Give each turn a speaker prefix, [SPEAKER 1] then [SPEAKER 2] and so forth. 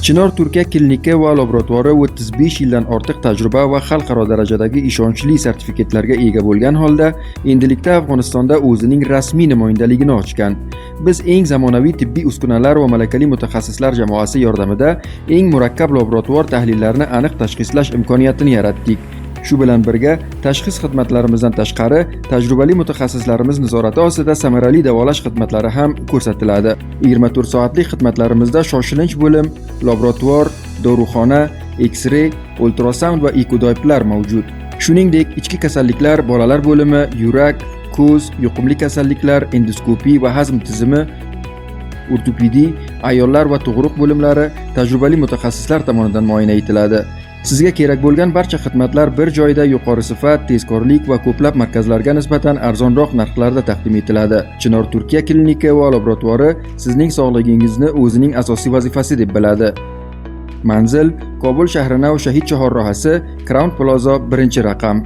[SPEAKER 1] Chinor Turkiya klinika va laboratori 35 yildan ortiq tajriba va xalqaro darajadagi ishonchli sertifikatlarga ega bo'lgan holda endilikda Afg'onistonda o'zining rasmiy namoyandaligini ochgan. Biz eng zamonaviy tibbiy uskunalar va malakali mutaxassislar jamoasi yordamida eng murakkab laborator tahlillarini aniq tashxislash imkoniyatini yaratdik. Shu bilan birga, tashxis xizmatlarimizdan tashqari, tajribali mutaxassislarimiz nazorati ostida samarali davolash xizmatlari ham ko'rsatiladi. 24 soatlik xizmatlarimizda shoshilinch bo'lim, laborator, doruxona, X-ray, ultrasound va ekodoppler mavjud. Shuningdek, ichki kasalliklar, bolalar bo'limi, yurak, ko'z, yuqumli kasalliklar, endoskopiya va hazm tizimi, ortopediya, ayollar va tug'ruq bo'limlari tajribali mutaxassislar tomonidan muoyana etiladi. Sizga kerak bo'lgan barcha xizmatlar bir joyda yuqori sifat, tezkorlik va ko'plab markazlarga nisbatan arzonroq narxlarda taqdim etiladi. Chinor Turkiya klinika va laboratori sizning sog'ligingizni o'zining asosiy vazifasi deb biladi. Manzil: Kobul shahri Nav Shahid chorrahasi, Crown Plaza, 1-raqam.